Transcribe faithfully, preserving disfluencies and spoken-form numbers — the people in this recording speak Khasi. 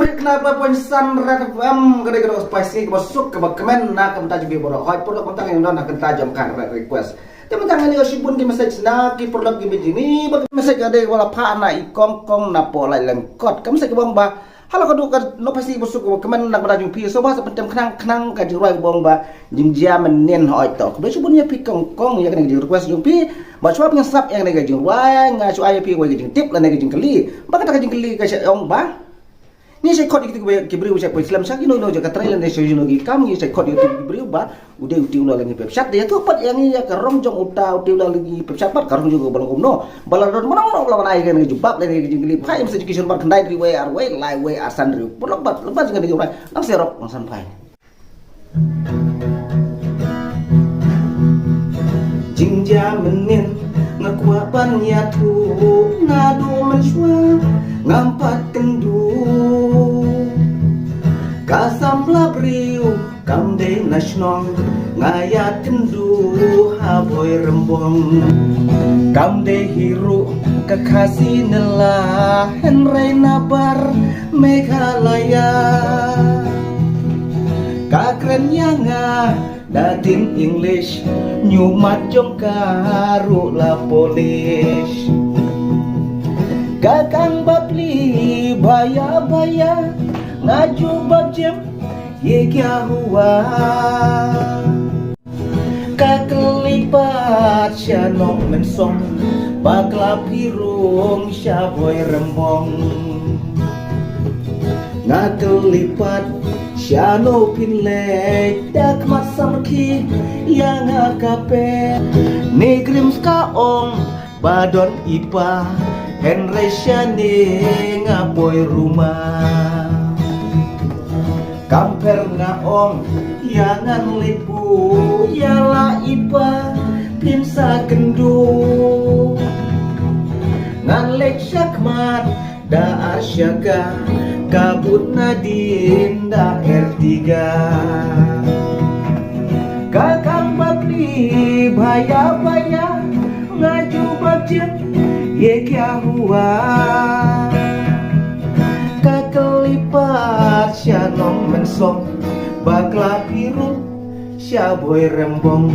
Khyndai phew san Red F M, ka dei ka dok spah sngi kaba suk kaba kmen na ka bynta jong phi baroh. Hooid, paralok, mynta ngin don ha ka bynta jong ka Red Request. Te mynta ngin ïoh shibun ki message na ki paralok ki bit jong ngi, ba ka message ka dei kaba la phah na i Kong Kong na Polaitlyngkot. Ka message kaba ong ba, ha la ka dok ka nongpynshitom kaba suk kaba kmen na ka bynta jong phi, sngewbha sa pyntem khnang khnang ka jingrwai kaba ong ba Jingjia Mynnin. Hooid, to khublei shibun ïa phi Kong Kong ïa kane ka jingrequest jong phi. Bad shuwa phi sngap ïa kane ka jingrwai, nga shu ai ïa phi kawei ka jingtip lane ka jingkylli. Ba kata ka jingkylli ka shu ong ba, ngi shait khot ïa kito ki briew shait poi slem sha kino kino jaka trei lane sha kino ki kam, ngi shait khot ïa kito ki briew ba u dei uti u la lyngngoh pep shat. Ïathuh pat ïa ngi ïa ka rong jong uta uti u la lyngngoh pep shat bad ka rong jong u ba long kumno. Ba la don mynno mynno la wan ai kane ka jubab lane ka jingkylli. Phai ïa message ki shu nambar khyndai hynriew wei ar wei lai wei ar san hynriew. Paralok, bad lympat jong kane ka jingrwai, nang sngewrok nang san phai. Jingjia Mynnin, nga kwah ban ïathuh naduh mynshuwa ngam pat kynduh. Ka samla briew kam dei na shnong, nga ïakynduh ha Bhoirymbong. Kam dei hi ruh ka Khasi ne la, hynrei nabar Meghalaya. Ka kren ïa nga da ding English, ñiuhmat jong ka ruh la Polish. Ka kang bapli baya baya, nga jubab jim ye kya hua. Ka kylli pat sha Nongmynsong, bakla phi rung sha Bhoirymbong. Nga kylli pat shano phin leit, da khmat samrkhie ïa nga ka pep. Ne Grims ka ong ba don i pa, hynrei shane nga poi ruma. Kam pher nga ong ïa ngan leit buh ïa la i pa, phin sa kynduh. Ngan leit sha khmat da ar shaka, ka bud nadien da Ertiga. Ka kang bapli baya baya, nga jubab jim ye kya hua. Ka kylli pat sha Nongmynsong, bakla phi rung sha Bhoirymbong.